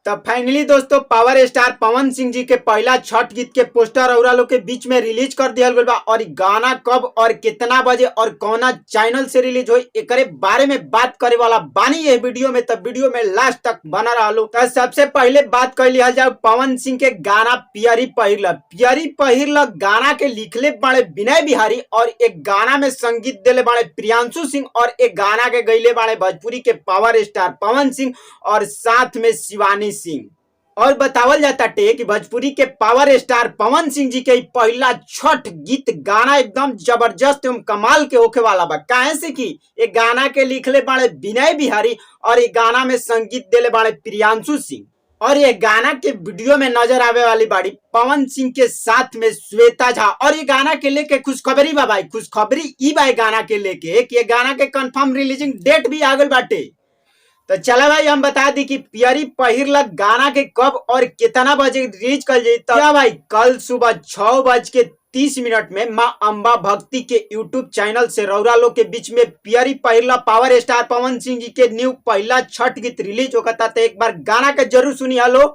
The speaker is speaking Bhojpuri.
तब फाइनली दोस्तों, पावर स्टार पवन सिंह जी के पहला छठ गीत के पोस्टर रउरा लोग के बीच में रिलीज कर दिया गइल बा। और इ गाना कब और कितना बजे और कौना चैनल से रिलीज होई, एकरे बारे में बात करे वाला बानी ये वीडियो में। तब वीडियो में लास्ट तक बना रहलो। तो सबसे पहले बात कर लिहल जाए पवन सिंह के गाना पियरी पहिरल। पियरी पहिरल गाना के लिखले बाड़े विनय बिहारी और एक गाना में संगीत देले बाड़े प्रियांशु सिंह और एक गाना के गईले बाड़े भोजपुरी के पावर स्टार पवन सिंह और साथ में शिवानी सिंह। और बतावल जाता टे कि भोजपुरी के पावर स्टार पवन सिंह जी के इ पहला छठ गीत गाना एकदम जबरदस्त एवं कमाल के होखे वाला बा। काहे से कि ये गाना के लिखले बाड़े विनय बिहारी और ये गाना में संगीत देले बाड़े प्रियांशु सिंह और ये गाना के वीडियो में नजर आवे वाली बाड़ी पवन सिंह के साथ में श्वेता झा। और ये गाना के लेके खुशखबरी बा भाई, खुशखबरी ई बा गाना के लेके कि ये गाना के कंफर्म रिलीजिंग डेट भी आ गइल बाटे। तो चला भाई, हम बता दी कि पियरी पहिरल गाना के कब और कितना बजे रिलीज कर जाई। तो क्या भाई, कल सुबह 6:30 में माँ अम्बा भक्ति के यूट्यूब चैनल से रौरा लोग के बीच में पियरी पहिरला पावर स्टार पवन सिंह जी के न्यू पहला छठ गीत रिलीज होता। तो एक बार गाना के जरूर सुनी। हेलो।